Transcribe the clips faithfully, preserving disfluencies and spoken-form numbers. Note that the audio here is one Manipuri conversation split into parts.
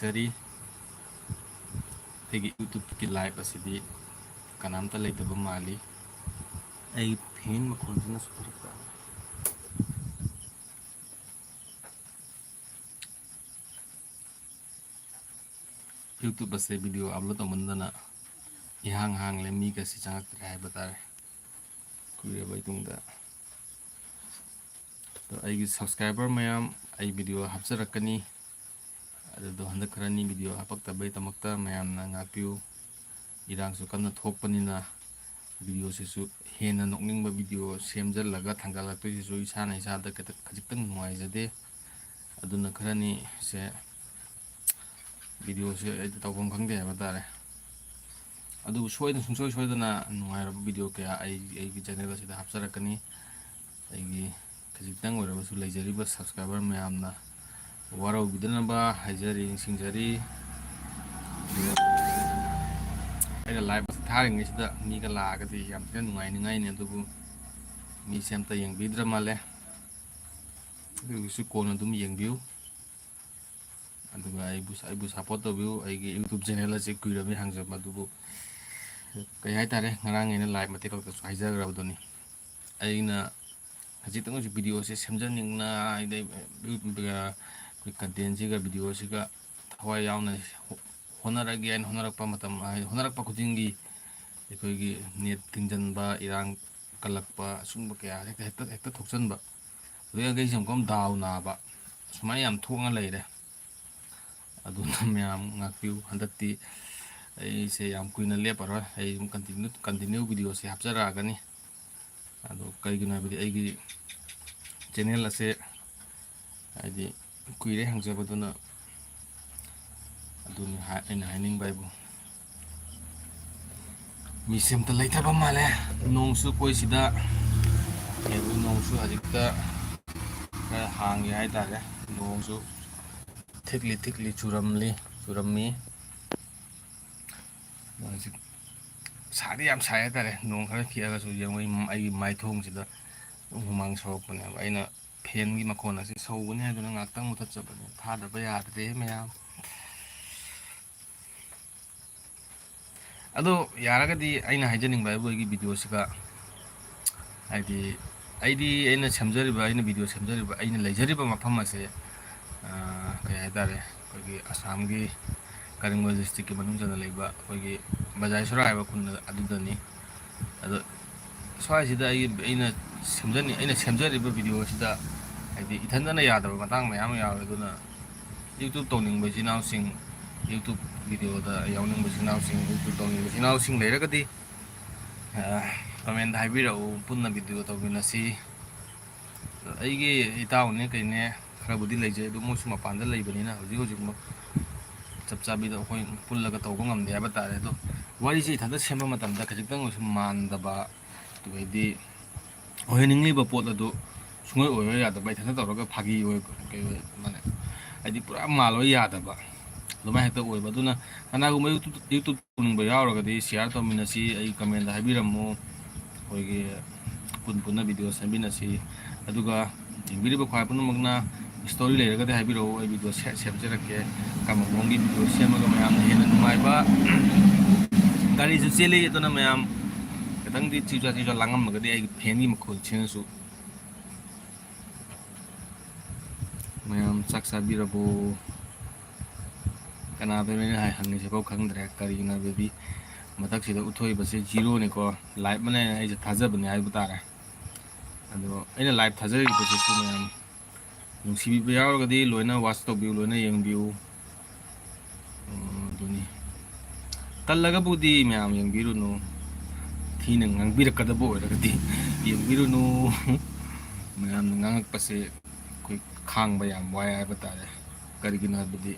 ꯀꯔꯤ? ꯑꯩꯒꯤ YouTube-ꯀꯤ live ꯑꯁꯤꯗꯤ ꯀꯅꯥꯝꯇ ꯂꯩꯇꯕ ꯃꯥꯜꯂꯤ꯫ ꯑꯩ fan ꯃꯈꯣꯟꯁꯤꯅꯁꯨ ꯐꯔꯛ ꯇꯥꯔꯦ꯫ YouTube ꯑꯁꯦ video upload ꯇꯧꯃꯟꯗꯅ ꯏꯍꯥꯡ ꯍꯥꯡꯂꯦ, ꯃꯤꯒꯁꯤ ꯆꯪꯉꯛꯇ꯭ꯔꯦ ꯍꯥꯏꯕ ꯇꯥꯔꯦ꯫ ꯀꯨꯏꯔꯕ ꯇꯨꯡꯗ꯫ ꯑꯗꯣ ꯑꯩꯒꯤ subscriber ꯃꯌꯥꯝ, ꯑꯩ video ꯍꯥꯞꯆꯔꯛꯀꯅꯤ꯫ ꯑꯗꯨꯗꯣ ꯍꯟꯗꯛ ꯈꯔꯅꯤ video ꯍꯥꯄꯛꯇꯕꯩꯗꯃꯛꯇ ꯃꯌꯥꯝꯅ ꯉꯥꯛꯄꯤꯌꯨ꯫ ꯏꯔꯥꯡꯁꯨ ꯀꯟꯅ ꯊꯣꯛꯄꯅꯤꯅ video-ꯁꯤꯁꯨ ꯍꯦꯟꯅ ꯅꯣꯛꯅꯤꯡꯕ video ꯁꯦꯝꯖꯤꯜꯂꯒ ꯊꯥꯡꯒꯠꯂꯛꯇꯣꯏꯁꯤꯁꯨ ꯏꯁꯥꯅ ꯏꯁꯥꯗ ꯈꯤꯇ-, ꯈꯖꯤꯛꯇꯪ ꯅꯨꯡꯉꯥꯏꯖꯗꯦ꯫ ꯑꯗꯨꯅ ꯈꯔꯅꯤꯁꯦ video-ꯁꯦ ꯑꯩꯗꯤ ꯇꯧꯐꯝ ꯈꯪꯗꯦ ꯍꯥꯏꯕ ꯇꯥꯔꯦ꯫ ꯑꯗꯨꯕꯨ ꯁꯣꯏꯗꯅ, ꯁꯨꯡꯁꯣꯏ ꯁꯣꯏꯗꯅ ꯅꯨꯡꯉꯥꯏꯔꯕ video ꯀꯌꯥ ꯑꯩ, ꯑꯩꯒꯤ channel ꯑꯁꯤꯗ ꯍꯥꯞꯆꯔꯛꯀꯅꯤ꯫ ꯑꯩꯒꯤ ꯈꯖꯤꯛꯇꯪ ꯑꯣꯏꯔꯕꯁꯨ ꯂꯩꯖꯔꯤꯕ subscriber ꯃꯌꯥꯝꯅ ꯋꯥꯔꯧꯕꯤꯗꯅꯕ ꯍꯥꯏꯖꯔꯤ, ꯅꯤꯡꯁꯤꯡꯖꯔꯤ꯫ ꯑꯩꯅ live ꯑꯁꯤ ꯊꯥꯔꯤꯉꯩꯁꯤꯗ ꯃꯤꯒ ꯂꯥꯛꯑꯒꯗꯤ ꯌꯥꯝ ꯊꯤꯅ ꯅꯨꯡꯉꯥꯏꯅꯤꯡꯉꯥꯏꯅꯤ, ꯑꯗꯨꯕꯨ ꯃꯤꯁꯦ ꯑꯝꯇ ꯌꯦꯡꯕꯤꯗ꯭ꯔ ꯃꯥꯜꯂꯦ꯫ ꯑꯗꯨꯒꯤꯁꯨ ꯀꯣꯟꯅ ꯑꯗꯨꯝ ꯌꯦꯡꯕꯤꯌꯨ꯫ ꯑꯗꯨꯒ ꯑꯩꯕꯨ, ꯑꯩꯕꯨ support ꯇꯧꯕꯤꯌꯨ꯫ ꯑꯩꯒꯤ YouTube channel ꯑꯁꯤ ꯀꯨꯏꯔꯕꯅꯤ ꯍꯥꯡꯖꯕ, ꯑꯗꯨꯕꯨ ꯀꯩ ꯍꯥꯏꯇꯥꯔꯦ, ꯉꯔꯥꯡ ꯑꯩꯅ live ꯃꯇꯦꯛ ꯈꯛꯇꯁꯨ ꯍꯥꯏꯖꯈ꯭ꯔꯕꯗꯨꯅꯤ꯫ ꯑꯩꯅ ꯈꯖꯤꯛꯇꯪ ꯑꯣꯏꯔꯁꯨ video-ꯁꯦ ꯁꯦꯝꯖꯅꯤꯡꯅ, ꯑꯩꯗꯤ, ꯑꯩꯈꯣꯏ content-ꯁꯤꯒ video-ꯁꯤꯒ ꯊꯋꯥꯏ ꯌꯥꯎꯅ ꯍꯣꯠꯅꯔꯒꯦ ꯍꯥꯏꯅ ꯍꯣꯠꯅꯔꯛꯄ ꯃꯇꯝ, ꯍꯥꯏꯗꯤ ꯍꯣꯠꯅꯔꯛꯄ ꯈꯨꯗꯤꯡꯒꯤ ꯑꯩꯈꯣꯏꯒꯤ net ꯊꯤꯡꯖꯤꯟꯕ, ꯏꯔꯥꯡ ꯀꯜꯂꯛꯄ, ꯑꯁꯨꯝꯕ ꯀꯌꯥ ꯍꯦꯛꯇ, ꯍꯦꯛꯇ, ꯍꯦꯛꯇ ꯊꯣꯛꯆꯟꯕ꯫ ꯑꯗꯨꯗꯒꯤ ꯑꯩꯁꯦ ꯑꯃꯨꯛꯀ ꯗꯥꯎ ꯅꯥꯕ, ꯁꯨꯃꯥꯏꯅ ꯌꯥꯝ ꯊꯣꯛꯅ ꯂꯩꯔꯦ꯫ ꯑꯗꯨꯅ ꯃꯌꯥꯝ ꯉꯥꯛꯄꯤꯌꯨ꯫ ꯍꯟꯗꯛꯇꯤ ꯑꯩꯁꯦ ꯌꯥꯝ ꯀꯨꯏꯅ ꯂꯦꯞꯄꯔꯣꯏ꯫ ꯑꯩ ꯑꯗꯨꯝ continue, continue video-ꯁꯦ ꯍꯥꯞꯆꯔꯛꯑꯒꯅꯤ꯫ ꯑꯗꯣ ꯀꯩꯒꯤꯅꯣ ꯍꯥꯏꯕꯗꯤ ꯑꯩꯒꯤ channel ꯑꯁꯦ ꯍꯥꯏꯗꯤ ꯀꯨꯏꯔꯦ ꯍꯥꯡꯖꯕꯗꯨꯅ, ꯑꯗꯨꯅꯤ ꯍꯥꯏ-, ꯑꯩꯅ ꯍꯥꯏꯅꯤꯡꯕ ꯍꯥꯏꯕꯨ꯫ ꯃꯤꯁꯦ ꯑꯝꯇ ꯂꯩꯇ꯭ꯔꯕ ꯃꯥꯜꯂꯦ꯫ ꯅꯣꯡꯁꯨ ꯑꯩꯈꯣꯏ ꯁꯤꯗ, ꯍꯥꯏꯕꯗꯤ ꯅꯣꯡꯁꯨ ꯍꯧꯖꯤꯛꯇ ꯈꯔ ꯍꯥꯡꯉꯦ ꯍꯥꯏꯇꯥꯔꯦ꯫ ꯅꯣꯡꯁꯨ ꯊꯤꯛꯂꯤ ꯊꯤꯛꯂꯤ ꯆꯨꯔꯝꯂꯤ, ꯆꯨꯔꯝꯃꯤ꯫ ꯍꯧꯖꯤꯛ ꯁꯥꯗꯤ ꯌꯥꯝ ꯁꯥꯏ ꯍꯥꯏꯇꯥꯔꯦ꯫ ꯅꯣꯡ ꯈꯔ ꯈꯤꯛꯑꯒꯁꯨ ꯌꯦꯡꯉꯨ, ꯑꯩꯒꯤ ꯃꯥꯏꯊꯣꯡꯁꯤꯗ ꯑꯗꯨꯝ ꯍꯨꯃꯥꯡ ꯁꯧꯔꯛꯄꯅꯦꯕ꯫ ꯑꯩꯅ fan-ꯒꯤ ꯃꯈꯣꯟ ꯑꯁꯤ ꯁꯧꯒꯅꯤ ꯍꯥꯏꯗꯨꯅ ꯉꯥꯛꯇꯪ ꯃꯨꯊꯠꯆꯕꯅꯦ꯫ ꯊꯥꯗꯕ ꯌꯥꯗ꯭ꯔꯦ ꯃꯌꯥꯝ꯫ ꯑꯗꯣ ꯌꯥꯔꯒꯗꯤ ꯑꯩꯅ ꯍꯥꯏꯖꯅꯤꯡꯕ ꯍꯥꯏꯕꯨ, ꯑꯩꯒꯤ ꯚꯤꯗꯤꯑꯣꯁꯤꯒ, ꯍꯥꯏꯗꯤ, ꯑꯩꯗꯤ ꯑꯩꯅ ꯁꯦꯝꯖꯔꯤꯕ, ꯑꯩꯅ ꯚꯤꯗꯤꯑꯣ ꯁꯦꯝꯖꯔꯤꯕ, ꯑꯩꯅ ꯂꯩꯖꯔꯤꯕ ꯃꯐꯝ ꯑꯁꯦ, ꯑꯥ, ꯀꯩ ꯍꯥꯏꯇꯥꯔꯦ, ꯑꯩꯈꯣꯏꯒꯤ ꯑꯁꯥꯝꯒꯤ ꯀꯔꯤꯝꯒꯣꯟ ꯗꯤꯁꯇ꯭ꯔꯤꯛꯀꯤ ꯃꯅꯨꯡ ꯆꯟꯅ ꯂꯩꯕ ꯑꯩꯈꯣꯏꯒꯤ ꯕꯖꯥꯏꯁꯣꯔꯥ ꯍꯥꯏꯕ ꯈꯨꯟ ꯑꯗꯨꯗꯅꯤ꯫ ꯑꯗꯣ ꯁ꯭ꯋꯥꯏꯁꯤꯗ ꯑꯩ, ꯑꯩꯅ ꯁꯦꯝꯖꯅꯤꯡ-, ꯑꯩꯅ ꯁꯦꯝꯖꯔꯤꯕ ꯚꯤꯗꯤꯑꯣ ꯑꯁꯤꯗ, ꯍꯥꯏꯗꯤ, ꯏꯊꯟꯗꯅ ꯌꯥꯗꯕ ꯃꯇꯥꯡ ꯃꯌꯥꯝ ꯑꯃ ꯌꯥꯎꯋꯦ꯫ ꯑꯗꯨꯅ YouTube ꯇꯧꯅꯤꯡꯕ ꯏꯆꯤꯟ ꯏꯅꯥꯎꯁꯤꯡ, YouTube ꯚꯤꯗꯤꯑꯣꯗ ꯌꯥꯎꯅꯤꯡꯕ ꯏꯆꯤꯟ ꯏꯅꯥꯎꯁꯤꯡ, YouTube ꯇꯧꯅꯤꯡꯕ ꯏꯆꯤꯟ ꯏꯅꯥꯎꯁꯤꯡ ꯂꯩꯔꯒꯗꯤ, ꯑ, comment ꯍꯥꯏꯕꯤꯔꯛꯎ, ꯄꯨꯟꯅ ꯚꯤꯗꯤꯑꯣ ꯇꯧꯃꯤꯟꯅꯁꯤ꯫ ꯑꯩꯒꯤ ꯏꯇꯥꯎꯅꯦ ꯀꯩꯅꯦ ꯈꯔꯕꯨꯗꯤ ꯂꯩꯖꯩ, ꯑꯗꯨ ꯃꯣꯏꯁꯨ ꯃꯄꯥꯟꯗ ꯂꯩꯕꯅꯤꯅ ꯍꯧꯖꯤꯛ ꯍꯧꯖꯤꯛꯃꯛ ꯆꯞ ꯆꯥꯕꯤꯗ ꯑꯩꯈꯣꯏ ꯄꯨꯜꯂꯒ ꯇꯧꯕ ꯉꯝꯗꯦ ꯍꯥꯏꯕ ꯇꯥꯔꯦ꯫ ꯑꯗꯣ ꯋꯥꯔꯤꯁꯦ ꯏꯊꯟꯇ ꯁꯦꯝꯕ ꯃꯇꯝꯗ ꯈꯖꯤꯛꯇꯪ ꯑꯣꯏꯔꯁꯨ ꯃꯥꯟꯗꯕ, ꯑꯗꯨꯗꯩꯗꯤ ꯑꯣꯏꯍꯟꯅꯤꯡꯂꯤꯕ ꯄꯣꯠ ꯑꯗꯨ ꯁꯨꯡꯑꯣꯏ ꯑꯣꯏꯔꯣꯏ ꯌꯥꯗꯕ, ꯏꯊꯟꯇ ꯇꯧꯔꯒ ꯐꯥꯒꯤ ꯑꯣꯏ, ꯀꯩ ꯑꯣꯏ, ꯃꯥꯅꯦ, ꯍꯥꯏꯗꯤ ꯄꯨꯔꯥ ꯃꯥꯜꯂꯣꯏ ꯌꯥꯗꯕ, ꯑꯗꯨꯃꯥꯏꯅ ꯍꯦꯛꯇ ꯑꯣꯏꯕ꯫ ꯑꯗꯨꯅ ꯀꯅꯥꯒꯨꯝꯕ YouTube, YouTube ꯇꯧꯅꯤꯡꯕ ꯌꯥꯎꯔꯒꯗꯤ share ꯇꯧꯃꯤꯟꯅꯁꯤ, ꯑꯩ comment ꯍꯥꯏꯕꯤꯔꯝꯃꯨ, ꯑꯩꯈꯣꯏꯒꯤ ꯄꯨꯟ ꯄꯨꯟꯅ ꯚꯤꯗꯤꯑꯣ ꯁꯦꯝꯃꯤꯟꯅꯁꯤ꯫ ꯑꯗꯨꯒ ꯌꯦꯡꯕꯤꯔꯤꯕ ꯈ꯭ꯋꯥꯏ ꯄꯨꯝꯅꯃꯛꯅ story ꯂꯩꯔꯒꯗꯤ ꯍꯥꯏꯕꯤꯔꯛꯎ, ꯑꯩ ꯚꯤꯗꯤꯑꯣ ꯁꯦ-, ꯁꯦꯝꯖꯔꯛꯀꯦ꯫ ꯀꯔꯝꯕ ꯃꯑꯣꯡꯒꯤ ꯚꯤꯗꯤꯑꯣ ꯁꯦꯝꯃꯒ ꯃꯌꯥꯝꯅ ꯍꯦꯟꯅ ꯅꯨꯡꯉꯥꯏꯕ, ꯒꯥꯔꯤꯁꯨ ꯆꯦꯜꯂꯤ, ꯑꯗꯨꯅ ꯃꯌꯥꯝ ꯈꯤꯇꯪꯗꯤ ꯆꯤꯖꯥ ꯆꯤꯖꯥ ꯂꯥꯡꯉꯝꯃꯒꯗꯤ ꯑꯩꯒꯤ ꯐꯦꯟꯒꯤ ꯃꯈꯣꯜꯁꯤꯅꯁꯨ꯫ ꯃꯌꯥꯝ ꯆꯥꯛ ꯆꯥꯕꯤꯔꯕꯣ? ꯀꯅꯥꯗꯅꯣ ꯑꯩꯅ ꯍꯥꯏ ꯍꯪꯉꯤꯁꯤꯐꯥꯎ ꯈꯪꯗ꯭ꯔꯦ꯫ ꯀꯔꯤꯒꯤꯅꯣ ꯍꯥꯏꯕꯗꯤ ꯃꯊꯛꯁꯤꯗ ꯎꯠꯊꯣꯛꯏꯕꯁꯦ zero ꯅꯤꯀꯣ꯫ Live ꯃꯅꯦ, ꯑꯩꯁꯦ ꯊꯥꯖꯕꯅꯦ ꯍꯥꯏꯕ ꯇꯥꯔꯦ꯫ ꯑꯗꯣ ꯑꯩꯅ live ꯊꯥꯖꯔꯤꯕꯁꯤꯁꯨ ꯃꯌꯥꯝ ꯅꯨꯡꯁꯤꯕꯤꯕ ꯌꯥꯎꯔꯒꯗꯤ ꯂꯣꯏꯅ watch ꯇꯧꯕꯤꯌꯨ, ꯂꯣꯏꯅ ꯌꯦꯡꯕꯤꯌꯨ꯫ ꯎꯝ, ꯑꯗꯨꯅꯤ꯫ ꯇꯜꯂꯒꯕꯨꯗꯤ ꯃꯌꯥꯝ ꯌꯦꯡꯕꯤꯔꯨꯅꯨ꯫ ꯊꯤꯅ ꯉꯥꯡꯕꯤꯔꯛꯀꯗꯕ ꯑꯣꯏꯔꯒꯗꯤ ꯌꯦꯡꯕꯤꯔꯨꯅꯨ꯫ ꯃꯌꯥꯝꯅ ꯉꯥꯡꯉꯛꯄꯁꯦ ꯑꯩꯈꯣꯏ ꯈꯥꯡꯕ ꯌꯥꯝ ꯋꯥꯏ ꯍꯥꯏꯕ ꯇꯥꯔꯦ꯫ ꯀꯔꯤꯒꯤꯅꯣ ꯍꯥꯏꯕꯗꯤ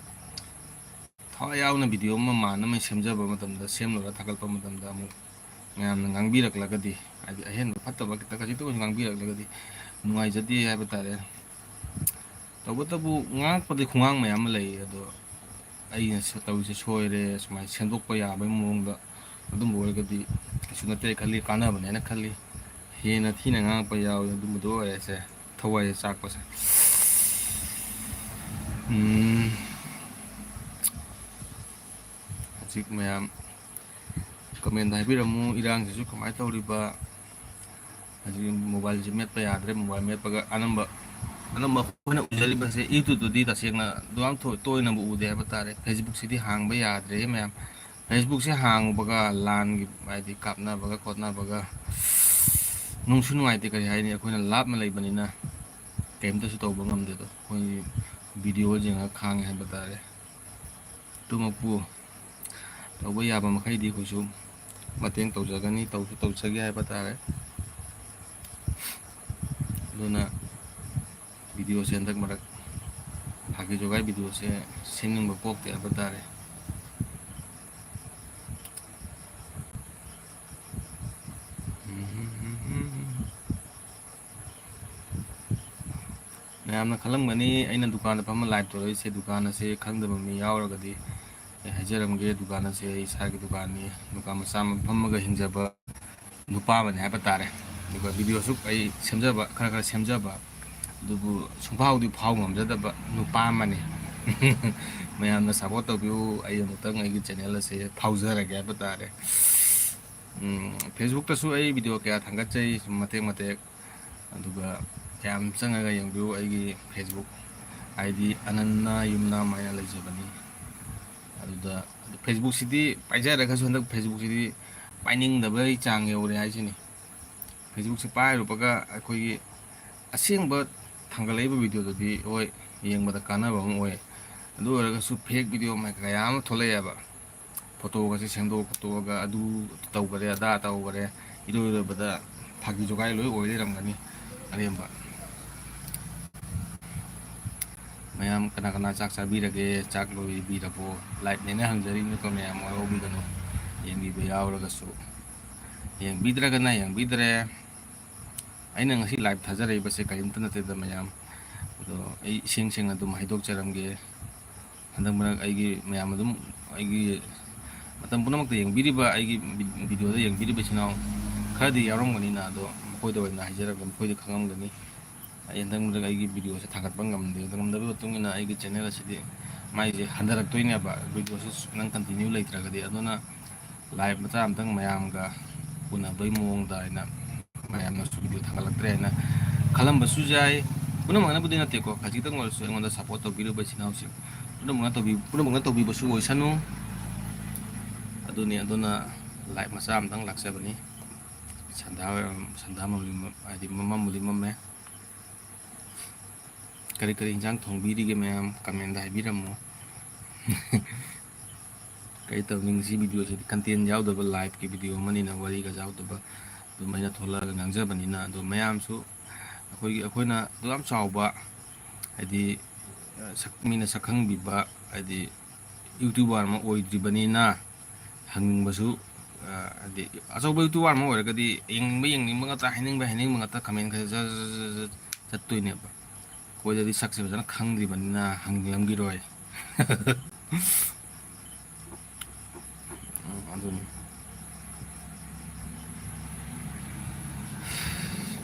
ꯊꯋꯥꯏ ꯌꯥꯎꯅ ꯚꯤꯗꯤꯑꯣ ꯑꯃ ꯃꯥꯟꯅ ꯑꯃ ꯁꯦꯝꯖꯕ ꯃꯇꯝꯗ, ꯁꯦꯝꯂꯨꯔ ꯊꯥꯒꯠꯄ ꯃꯇꯝꯗ ꯑꯃꯨꯛ ꯃꯌꯥꯝꯅ ꯉꯥꯡꯕꯤꯔꯛꯂꯒꯗꯤ, ꯍꯥꯏꯗꯤ ꯑꯍꯦꯟꯕ ꯐꯠꯇꯕ ꯈꯤꯇꯪ ꯈꯖꯤꯛꯇ ꯑꯣꯏꯔꯁꯨ ꯉꯥꯡꯕꯤꯔꯛꯂꯒꯗꯤ ꯅꯨꯡꯉꯥꯏꯖꯗꯦ ꯍꯥꯏꯕ ꯇꯥꯔꯦ꯫ ꯇꯧꯕꯇꯕꯨ ꯉꯥꯡꯉꯛꯄꯗꯤ ꯈꯣꯡꯉꯥꯡ ꯃꯌꯥꯝ ꯑꯃ ꯂꯩ, ꯑꯗꯣ ꯑꯩꯅ ꯁ-, ꯇꯧꯔꯤꯁꯦ ꯁꯣꯏꯔꯦ, ꯁꯨꯃꯥꯏꯅ ꯁꯦꯝꯗꯣꯛꯄ ꯌꯥꯕꯒꯤ ꯃꯑꯣꯡꯗ ꯑꯗꯨꯝꯕ ꯑꯣꯏꯔꯒꯗꯤ ꯀꯩꯁꯨ ꯅꯠꯇꯦ ꯈꯜꯂꯤ, ꯀꯥꯟꯅꯕꯅꯦꯅ ꯈꯜꯂꯤ꯫ ꯍꯦꯟꯅ ꯊꯤꯅ ꯉꯥꯡꯉꯛꯄ ꯌꯥꯎꯋꯤ, ꯑꯗꯨꯝꯕꯗꯣ ꯑꯣꯏꯔꯦꯁꯦ꯫ ꯊꯋꯥꯏꯁꯦ ꯆꯥꯛꯄꯁꯦ꯫ ꯎꯝ꯫ ꯍꯧꯖꯤꯛ ꯃꯌꯥꯝ ꯀꯃꯦꯟꯗ ꯍꯥꯏꯕꯤꯔꯝꯃꯨ, ꯏꯔꯥꯡꯁꯤꯁꯨ ꯀꯃꯥꯏꯅ ꯇꯧꯔꯤꯕ? ꯍꯧꯖꯤꯛ ꯃꯣꯕꯥꯏꯜꯁꯦ ꯃꯦꯠꯄ ꯌꯥꯗ꯭ꯔꯦ꯫ ꯃꯣꯕꯥꯏꯜ ꯃꯦꯠꯄꯒ ꯑꯅꯝꯕ, ꯑꯅꯝꯕ ꯑꯩꯈꯣꯏꯅ ꯎꯖꯔꯤꯕꯁꯦ YouTubeꯇꯗꯤ ꯇꯁꯦꯡꯅ ꯑꯗꯨꯌꯥꯝ ꯊꯣꯏ-, ꯇꯣꯏꯅꯕꯨ ꯎꯗꯦ ꯍꯥꯏꯕ ꯇꯥꯔꯦ꯫ Facebookꯁꯤꯗꯤ ꯍꯥꯡꯕ ꯌꯥꯗ꯭ꯔꯦ ꯃꯌꯥꯝ꯫ Facebookꯁꯦ ꯍꯥꯡꯉꯨꯕꯒ ꯂꯥꯟꯒꯤ, ꯍꯥꯏꯗꯤ, ꯀꯥꯞꯅꯕꯒ ꯈꯣꯠꯅꯕꯒ ꯅꯨꯡꯁꯨ ꯅꯨꯡꯉꯥꯏꯇꯦ꯫ ꯀꯔꯤ ꯍꯥꯏꯅꯤ, ꯑꯩꯈꯣꯏꯅ ꯂꯥꯞꯅ ꯂꯩꯕꯅꯤꯅ ꯀꯔꯤꯝꯇꯁꯨ ꯇꯧꯕ ꯉꯝꯗꯦ꯫ ꯑꯗꯣ ꯑꯩꯈꯣꯏ video ꯌꯦꯡꯉꯒ ꯈꯥꯡꯉꯦ ꯍꯥꯏꯕ ꯇꯥꯔꯦ꯫ ꯑꯗꯨꯃꯛꯄꯨ ꯇꯧꯕ ꯌꯥꯕ ꯃꯈꯩꯗꯤ ꯑꯩꯈꯣꯏꯁꯨ ꯃꯇꯦꯡ ꯇꯧꯖꯒꯅꯤ, ꯇꯧꯁꯨ ꯇꯧꯖꯒꯦ ꯍꯥꯏꯕ ꯇꯥꯔꯦ꯫ ꯑꯗꯨꯅ videoꯁꯦ ꯍꯟꯗꯛ ꯃꯔꯛ ꯐꯥꯒꯤ ꯖꯣꯒꯥꯏ videoꯁꯦ ꯁꯦꯝꯅꯤꯡꯕ ꯄꯣꯛꯇꯦ ꯍꯥꯏꯕ ꯇꯥꯔꯦ꯫ ꯃꯌꯥꯝꯅ ꯈꯜꯂꯝꯒꯅꯤ ꯑꯩꯅ ꯗꯨꯀꯥꯟꯗ ꯐꯝꯃ live ꯇꯧꯔꯛꯏꯁꯦ, ꯗꯨꯀꯥꯟ ꯑꯁꯦ ꯈꯪꯗꯕ ꯃꯤ ꯌꯥꯎꯔꯒꯗꯤ ꯑꯩ ꯍꯥꯏꯖꯔꯝꯒꯦ, ꯗꯨꯀꯥꯟ ꯑꯁꯦ ꯑꯩ ꯏꯁꯥꯒꯤ ꯗꯨꯀꯥꯟꯅꯤ, ꯗꯨꯀꯥꯟ ꯃꯆꯥ ꯑꯃ ꯐꯝꯃꯒ ꯍꯤꯡꯖꯕ ꯅꯨꯄꯥ ꯑꯃꯅꯤ ꯍꯥꯏꯕ ꯇꯥꯔꯦ꯫ ꯑꯗꯨꯒ videoꯁꯨ ꯑꯩ ꯁꯦꯝꯖꯕ, ꯈꯔ ꯈꯔ ꯁꯦꯝꯖꯕ, ꯑꯗꯨꯕꯨ ꯁꯨꯡꯐꯥꯎꯗꯤ ꯐꯥꯎ ꯉꯝꯖꯗꯕ ꯅꯨꯄꯥ ꯑꯃꯅꯤ꯫ ꯃꯌꯥꯝꯅ support ꯇꯧꯕꯤꯌꯨ, ꯑꯩ ꯑꯃꯨꯛꯇꯪ ꯑꯩꯒꯤ channel ꯑꯁꯦ ꯐꯥꯎꯖꯔꯒꯦ ꯍꯥꯏꯕ ꯇꯥꯔꯦ꯫ ꯎꯝ, Facebookꯇꯁꯨ ꯑꯩ video ꯀꯌꯥ ꯊꯥꯡꯒꯠꯆꯩ, ꯁꯨꯝ ꯃꯇꯦꯛ ꯃꯇꯦꯛ꯫ ꯑꯗꯨꯒ ꯌꯥꯝ ꯆꯪꯉꯒ ꯌꯦꯡꯕꯤꯌꯨ ꯑꯩꯒꯤ Facebook ID ꯑꯅꯟꯅ ꯌꯨꯝꯅꯥꯝ ꯍꯥꯏꯅ ꯂꯩꯖꯕꯅꯤ꯫ ꯑꯗꯨꯗ, ꯑꯗꯨ Facebookꯁꯤꯗꯤ ꯄꯥꯏꯖꯔꯒꯁꯨ ꯍꯟꯗꯛ Facebookꯁꯤꯗꯤ ꯄꯥꯏꯅꯤꯡꯗꯕꯒꯤ ꯆꯥꯡ ꯌꯧꯔꯦ ꯍꯥꯏꯁꯤꯅꯤ꯫ Facebookꯁꯦ ꯄꯥꯏꯔꯨꯕꯒ ꯑꯩꯈꯣꯏꯒꯤ ꯑꯁꯦꯡꯕ ꯊꯥꯡꯒꯠꯂꯛꯏꯕ videoꯗꯨꯗꯤ ꯍꯣꯏ ꯌꯦꯡꯕꯗ ꯀꯥꯟꯅꯕ ꯑꯃ ꯑꯣꯏ꯫ ꯑꯗꯨ ꯑꯣꯏꯔꯒꯁꯨ fake video ꯃꯌꯥꯝ ꯀꯌꯥ ꯑꯃ ꯊꯣꯛꯂꯛꯑꯦꯕ꯫ Photoꯒꯁꯦ ꯁꯦꯝꯗꯣꯛ ꯈꯣꯠꯇꯣꯛꯑꯒ ꯑꯗꯨ ꯇꯧꯈꯔꯦ, ꯑꯗꯥ ꯇꯧꯈꯔꯦ, ꯏꯔꯣꯏ ꯂꯣꯏꯕꯗ ꯐꯥꯒꯤ ꯖꯣꯒꯥꯏ ꯂꯣꯏ ꯑꯣꯏ ꯂꯩꯔꯝꯒꯅꯤ ꯑꯔꯦꯝꯕ꯫ ꯃꯌꯥꯝ ꯀꯅꯥ ꯀꯅꯥ ꯆꯥꯛ ꯆꯥꯕꯤꯔꯒꯦ? ꯆꯥꯛ ꯂꯣꯏꯕꯤꯔꯕꯣ? Liveꯅꯦꯅ ꯍꯪꯖꯔꯤꯕꯅꯤꯀꯣ ꯃꯌꯥꯝ, ꯋꯥꯔꯧꯕꯤꯒꯅꯨ꯫ ꯌꯦꯡꯕꯤꯕ ꯌꯥꯎꯔꯒꯁꯨ, ꯌꯦꯡꯕꯤꯗ꯭ꯔꯒꯅ ꯌꯦꯡꯕꯤꯗ꯭ꯔꯦ꯫ ꯑꯩꯅ ꯉꯁꯤ live ꯊꯥꯖꯔꯛꯏꯕꯁꯦ ꯀꯔꯤꯝꯇ ꯅꯠꯇꯦꯗ ꯃꯌꯥꯝ, ꯑꯗꯣ ꯑꯩ ꯏꯁꯦꯡ ꯁꯦꯡꯅ ꯑꯗꯨꯝ ꯍꯥꯏꯗꯣꯛꯆꯔꯝꯒꯦ꯫ ꯍꯟꯗꯛ ꯃꯔꯛ ꯑꯩꯒꯤ ꯃꯌꯥꯝ ꯑꯗꯨꯝ, ꯑꯩꯒꯤ ꯃꯇꯝ ꯄꯨꯝꯅꯃꯛꯇ ꯌꯦꯡꯕꯤꯔꯤꯕ, ꯑꯩꯒꯤ ꯚꯤ-, videoꯗ ꯌꯦꯡꯕꯤꯔꯤꯕ ꯏꯆꯤꯟ ꯏꯅꯥꯎ ꯈꯔꯗꯤ ꯌꯥꯎꯔꯝꯒꯅꯤꯅ, ꯑꯗꯣ ꯃꯈꯣꯏꯗ ꯑꯣꯏꯅ ꯍꯥꯏꯖꯔꯒ ꯃꯈꯣꯏꯗꯤ ꯈꯪꯉꯝꯒꯅꯤ꯫ ꯑꯩ ꯍꯟꯗꯛ ꯃꯔꯛ ꯑꯩꯒꯤ videoꯁꯦ ꯊꯥꯒꯠꯄ ꯉꯝꯗꯦ꯫ ꯉꯝꯗꯕꯒꯤ ꯃꯇꯨꯡ ꯏꯟꯅ ꯑꯩꯒꯤ channel ꯑꯁꯤꯗꯤ ꯃꯥꯏꯁꯦ ꯍꯟꯊꯔꯛꯇꯣꯏꯅꯦꯕ, videoꯁꯦ ꯅꯪ continue ꯂꯩꯇ꯭ꯔꯒꯗꯤ꯫ ꯑꯗꯨꯅ live ꯃꯆꯥ ꯑꯝꯇꯪ ꯃꯌꯥꯝꯒ ꯎꯅꯕꯒꯤ ꯃꯑꯣꯡꯗ ꯑꯩꯅ ꯃꯌꯥꯝꯅꯁꯨ video ꯊꯥꯒꯠꯂꯛꯇ꯭ꯔꯦ ꯍꯥꯏꯅ ꯈꯜꯂꯝꯕꯁꯨ ꯌꯥꯏ꯫ ꯄꯨꯝꯅꯃꯛꯅꯕꯨꯗꯤ ꯅꯠꯇꯦꯀꯣ, ꯈꯖꯤꯛꯇꯪ ꯑꯣꯏꯔꯁꯨ ꯑꯩꯉꯣꯟꯗ support ꯇꯧꯕꯤꯔꯨꯕ ꯏꯆꯤꯟ ꯏꯅꯥꯎꯁꯤꯡ ꯄꯨꯝꯅꯃꯛꯅ ꯇꯧꯕꯤ-, ꯄꯨꯝꯅꯃꯛꯅ ꯇꯧꯕꯤꯕꯁꯨ ꯑꯣꯏꯁꯅꯨ꯫ ꯑꯗꯨꯅꯤ, ꯑꯗꯨꯅ live ꯃꯆꯥ ꯑꯝꯇꯪ ꯂꯥꯛꯆꯕꯅꯤ꯫ ꯁꯟꯗꯥ ꯑꯣꯏꯔꯝ-, ꯁꯟꯗꯥ ꯃꯝꯂꯤ ꯃ-, ꯍꯥꯏꯗꯤ ꯃꯝꯕꯨꯗꯤ ꯃꯝꯃꯦ꯫ ꯀꯔꯤ ꯀꯔꯤ ꯏꯟꯖꯥꯡ ꯊꯣꯡꯕꯤꯔꯤꯒꯦ ꯃꯌꯥꯝ comment ꯍꯥꯏꯕꯤꯔꯝꯃꯣ꯫ ꯀꯔꯤ ꯇꯧꯅꯤ, ꯉꯁꯤ video ꯁꯤꯗꯤ content ꯌꯥꯎꯗꯕ, live ꯀꯤ video ꯑꯃꯅꯤꯅ ꯋꯥꯔꯤꯒ ꯌꯥꯎꯗꯕ ꯑꯗꯨꯝ ꯑꯩꯅ ꯊꯣꯛꯂꯛꯑꯒ ꯉꯥꯡꯖꯕꯅꯤꯅ꯫ ꯑꯗꯣ ꯃꯌꯥꯝꯁꯨ ꯑꯩꯈꯣꯏꯒꯤ, ꯑꯩꯈꯣꯏꯅ ꯑꯗꯨ ꯌꯥꯝ ꯆꯥꯎꯕ, ꯍꯥꯏꯗꯤ, ꯑ, ꯁꯛ-, ꯃꯤꯅ ꯁꯛꯈꯪꯕꯤꯕ, ꯍꯥꯏꯗꯤ YouTuber ꯑꯃ ꯑꯣꯏꯗ꯭ꯔꯤꯕꯅꯤꯅ ꯍꯪꯅꯤꯡꯕꯁꯨ, ꯑ, ꯍꯥꯏꯗꯤ ꯑꯆꯧꯕ YouTuber ꯑꯃ ꯑꯣꯏꯔꯒꯗꯤ ꯌꯦꯡꯅꯤꯡꯕ ꯌꯦꯡꯅꯤꯡꯕ ꯉꯥꯛꯇ, ꯍꯥꯏꯅꯤꯡꯕ ꯍꯥꯏꯅꯤꯡꯕ ꯉꯥꯛꯇ comment ꯈꯔ ꯖꯔ ꯖꯔ ꯖꯔ ꯖꯔ ꯆꯠꯇꯣꯏꯅꯦꯕ꯫ ꯑꯩꯈꯣꯏꯗꯗꯤ ꯁꯛꯁꯦ ꯐꯖꯅ ꯈꯪꯗ꯭ꯔꯤꯕꯅꯤꯅ ꯍꯪꯂꯝꯈꯤꯔꯣꯏ꯫ ꯎꯝ, ꯑꯗꯨꯅꯤ꯫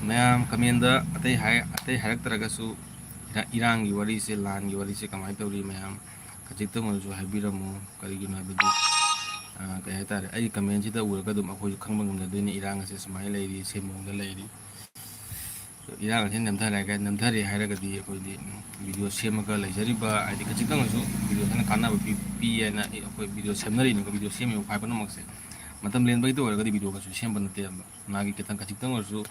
ꯃꯌꯥꯝ comment ꯗ ꯑꯇꯩ ꯍꯥꯏ-, ꯑꯇꯩ ꯍꯥꯏꯔꯛꯇ꯭ꯔꯒꯁꯨ ꯏꯔꯥ-, ꯏꯔꯥꯡꯒꯤ ꯋꯥꯔꯤꯁꯦ, ꯂꯥꯟꯒꯤ ꯋꯥꯔꯤꯁꯦ ꯀꯃꯥꯏꯅ ꯇꯧꯔꯤ ꯃꯌꯥꯝ ꯈꯖꯤꯛꯇꯪ ꯑꯣꯏꯔꯁꯨ ꯍꯥꯏꯕꯤꯔꯝꯃꯨ꯫ ꯀꯔꯤꯒꯤꯅꯣ ꯍꯥꯏꯕꯗꯤ, ꯑ, ꯀꯩ ꯍꯥꯏꯇꯥꯔꯦ, ꯑꯩꯒꯤ comment ꯁꯤꯗ ꯎꯔꯒ ꯑꯗꯨꯝ ꯑꯩꯈꯣꯏꯁꯨ ꯈꯪꯕ ꯉꯝꯖꯗꯣꯏꯅꯤ, ꯏꯔꯥꯡ ꯑꯁꯦ ꯁꯨꯃꯥꯏꯅ ꯂꯩꯔꯤ, ꯁꯤ ꯃꯑꯣꯡꯗ ꯂꯩꯔꯤ꯫ ꯏꯔꯥꯡ ꯑꯁꯤ ꯅꯦꯝꯊꯔꯒ, ꯅꯦꯝꯊꯔꯦ ꯍꯥꯏꯔꯒꯗꯤ ꯑꯩꯈꯣꯏꯗꯤ video ꯁꯦꯝꯃꯒ ꯂꯩꯖꯔꯤꯕ, ꯍꯥꯏꯗꯤ ꯈꯖꯤꯛꯇꯪ ꯑꯣꯏꯔꯁꯨ video ꯁꯤꯅ ꯀꯥꯟꯅꯕ ꯄꯤ-, ꯄꯤ ꯍꯥꯏꯅ ꯑꯩ, ꯑꯩꯈꯣꯏ video ꯁꯦꯝꯅꯔꯤꯅꯤꯀꯣ꯫ Video ꯁꯦꯝꯃꯤꯕ ꯈ꯭ꯋꯥꯏ ꯄꯨꯝꯅꯃꯛꯁꯦ ꯃꯇꯝ ꯂꯦꯟꯕꯒꯤꯗ ꯑꯣꯏꯔꯒꯗꯤ video ꯀꯩꯁꯨ ꯁꯦꯝꯕ ꯅꯠꯇꯦꯕ꯫ ꯃꯥꯒꯤ ꯈꯤꯇꯪ, ꯈꯖꯤꯛꯇꯪ ꯑꯣꯏꯔꯁꯨ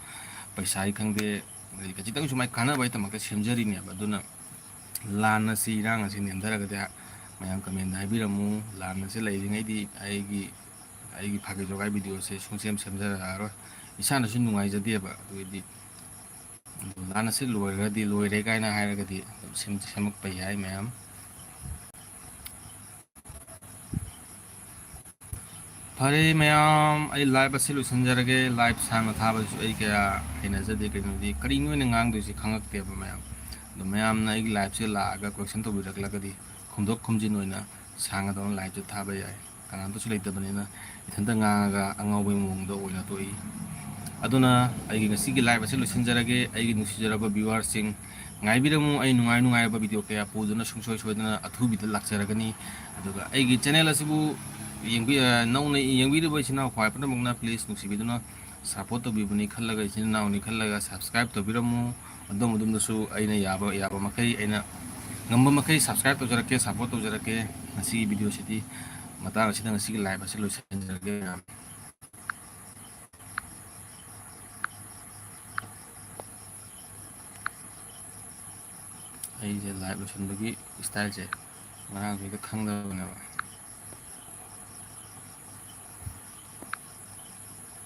ꯄꯩꯁꯥꯒꯤ ꯈꯪꯗꯦ, ꯑꯗꯩ ꯈꯖꯤꯛꯇꯪꯁꯨ ꯃꯥꯏ ꯀꯥꯟꯅꯕꯒꯤꯗꯃꯛꯇ ꯁꯦꯝꯖꯔꯤꯅꯦꯕ꯫ ꯑꯗꯨꯅ ꯂꯥꯟ ꯑꯁꯤ, ꯏꯔꯥꯡ ꯑꯁꯤ ꯅꯦꯝꯊꯔꯒꯗꯤ ꯃꯌꯥꯝ comment ꯗ ꯍꯥꯏꯕꯤꯔꯝꯃꯨ꯫ ꯂꯥꯟ ꯑꯁꯤ ꯂꯩꯔꯤꯉꯩꯗꯤ ꯑꯩꯒꯤ, ꯑꯩꯒꯤ ꯐꯥꯒꯤ ꯖꯣꯒꯥꯏ video ꯁꯦ ꯁꯨꯡꯁꯦꯝ ꯁꯦꯝꯖꯔꯛꯑꯔꯣꯏ꯫ ꯏꯁꯥꯅꯁꯨ ꯅꯨꯡꯉꯥꯏꯖꯗꯦꯕ꯫ ꯑꯗꯨꯒꯤꯗꯤ ꯑꯗꯨ ꯂꯥꯟ ꯑꯁꯤ ꯂꯣꯏꯔꯒꯗꯤ, ꯂꯣꯏꯔꯦ ꯀꯥꯏꯅ ꯍꯥꯏꯔꯒꯗꯤ ꯑꯗꯨꯝ ꯁꯦꯝ-, ꯁꯦꯝꯃꯛꯄ ꯌꯥꯏ ꯃꯌꯥꯝ꯫ ꯐꯔꯦ ꯃꯌꯥꯝ, ꯑꯩ live ꯑꯁꯤ ꯂꯣꯏꯁꯤꯟꯖꯔꯒꯦ꯫ Live ꯁꯥꯡꯅ ꯊꯥꯕꯁꯨ ꯑꯩ ꯀꯌꯥ ꯍꯩꯅꯖꯗꯦ, ꯀꯩꯅꯣꯗꯤ ꯀꯔꯤꯅꯣ ꯑꯩꯅ ꯉꯥꯡꯗꯣꯏꯁꯦ ꯈꯪꯉꯛꯇꯦꯕ ꯃꯌꯥꯝ꯫ ꯑꯗꯣ ꯃꯌꯥꯝꯅ ꯑꯩꯒꯤ live ꯁꯦ ꯂꯥꯛꯑꯒ question ꯇꯧꯕꯤꯔꯛꯂꯒꯗꯤ ꯈꯨꯝꯗꯣꯛ ꯈꯨꯝꯖꯤꯟ ꯑꯣꯏꯅ ꯁꯥꯡꯅ ꯇꯧꯅ live ꯁꯦ ꯊꯥꯕ ꯌꯥꯏ꯫ ꯀꯅꯥꯝꯇꯁꯨ ꯂꯩꯇꯕꯅꯤꯅ ꯏꯊꯟꯇ ꯉꯥꯡꯉꯒ ꯑꯉꯥꯎꯕꯒꯤ ꯃꯑꯣꯡꯗ ꯑꯣꯏꯅ ꯇꯣꯛꯏ꯫ ꯑꯗꯨꯅ ꯑꯩꯒꯤ ꯉꯁꯤꯒꯤ live ꯑꯁꯤ ꯂꯣꯏꯁꯤꯟꯖꯔꯒꯦ꯫ ꯑꯩꯒꯤ ꯅꯨꯡꯁꯤꯖꯔꯕ viewer ꯁꯤꯡ, ꯉꯥꯏꯕꯤꯔꯝꯃꯨ, ꯑꯩ ꯅꯨꯡꯉꯥꯏ ꯅꯨꯡꯉꯥꯏꯔꯕ video ꯀꯌꯥ ꯄꯨꯗꯨꯅ ꯁꯨꯡꯁꯣꯏ ꯁꯣꯏꯗꯅ ꯑꯊꯨꯕꯤꯗ ꯂꯥꯛꯆꯔꯒꯅꯤ꯫ ꯑꯗꯨꯒ ꯑꯩꯒꯤ channel ꯑꯁꯤꯕꯨ ꯌꯦꯡꯕꯤ-, ꯑ, ꯅꯧꯅ ꯌꯦꯡꯕꯤꯔꯤꯕ ꯏꯆꯤꯟ ꯏꯅꯥꯎ ꯈ꯭ꯋꯥꯏ ꯄꯨꯝꯅꯃꯛꯅ please ꯅꯨꯡꯁꯤꯕꯤꯗꯨꯅ support ꯇꯧꯕꯤꯕꯅꯤ ꯈꯜꯂꯒ, ꯏꯆꯤꯟ ꯏꯅꯥꯎꯅꯤ ꯈꯜꯂꯒ subscribe ꯇꯧꯕꯤꯔꯝꯃꯨ꯫ ꯑꯗꯣꯝ ꯑꯗꯣꯝꯗꯁꯨ ꯑꯩꯅ ꯌꯥꯕ, ꯌꯥꯕ ꯃꯈꯩ, ꯑꯩꯅ ꯉꯝꯕ ꯃꯈꯩ subscribe ꯇꯧꯖꯔꯛꯀꯦ, support ꯇꯧꯖꯔꯛꯀꯦ꯫ ꯉꯁꯤꯒꯤ video ꯁꯤꯗꯤ ꯃꯇꯥꯡ ꯑꯁꯤꯗ, ꯉꯁꯤꯒꯤ live ꯑꯁꯤ ꯂꯣꯏꯁꯤꯟꯖꯔꯒꯦ꯫ ꯑꯩꯁꯦ live ꯂꯣꯏꯁꯤꯟꯕꯒꯤ style ꯁꯦ ꯉꯔꯥꯡꯁꯦ ꯍꯦꯛꯇ ꯈꯪꯗꯕꯅꯦꯕ꯫